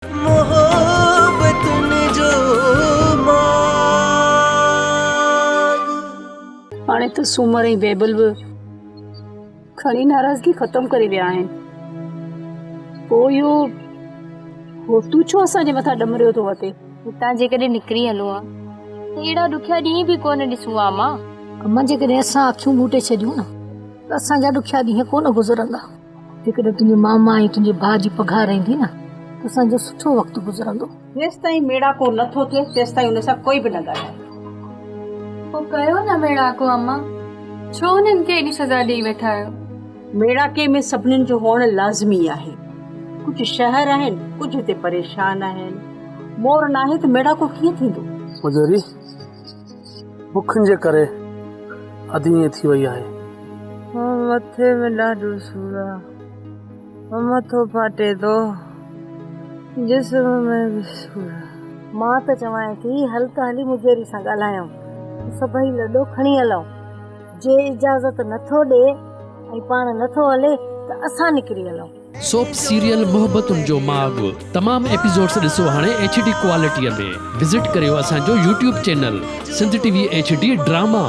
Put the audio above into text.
محبتن جو ماڳ. هاڻي ته سومر ۽ بيبل به کڻي ناراضگي ختم ڪري ويا آهن. پوء اهو هوتو ڇو اسان جي مٿان ڏمريو ٿو وتي؟ هتان جيڪڏهن نڪري هلون ها ته اهڙا ڏکيا ڏينهن به ڪونه ڏسون ها امان. امان جيڪڏهن اسان اکيون ٻوٽي ڇڏيون نه ته اسان جا ڏکيا ڏينهن ڪونه گذرندا. جيڪڏهن تنهنجي ماما ۽ تنهنجي ڀاء جي پگهار ايندي نه ته اسان جو سٺو وقت گذرندو. جيستائين ميڙاڪو نه ٿو ٿئي تيستائين ان سان ڪوئي به نه ڳالهائي. پوء ڪيو نه ميڙاڪو امان، ڇو هنن کي ايڏي سزا ڏيئي ويٺا آهيو؟ ميڙاڪي ۾ سڀنين جو هئڻ لازمي آهي. ڪجهه شهر آهن، ڪجهه هتي پريشان آهن. مور ناهي ته ميڙاڪو ڪيئن ٿيندو؟ مجيري، بکن جي ڪري اڌ ائين ٿي وئي آهي. مٿي ۾ ڏاڍو سور آ. مٿو ڦاٽي ٿو. جسم ۾ به سور آ. مان ته چوانء ٿي هل ته هلي مجيري سان ڳالهايون ته سڀئي لڏو کڻي هلون. جي اجازت نٿو ڏي ۽ پاڻ نٿو هلي ته اسان نڪري هلون. سوپ سيريل محبتن جو ماڳ تمام ايپيسوڊس ڏسو هاڻي ايڇ ڊي ڪوالٽي ۾ وزٽ ڪريو اسان جو YouTube channel Sindh T V H D drama.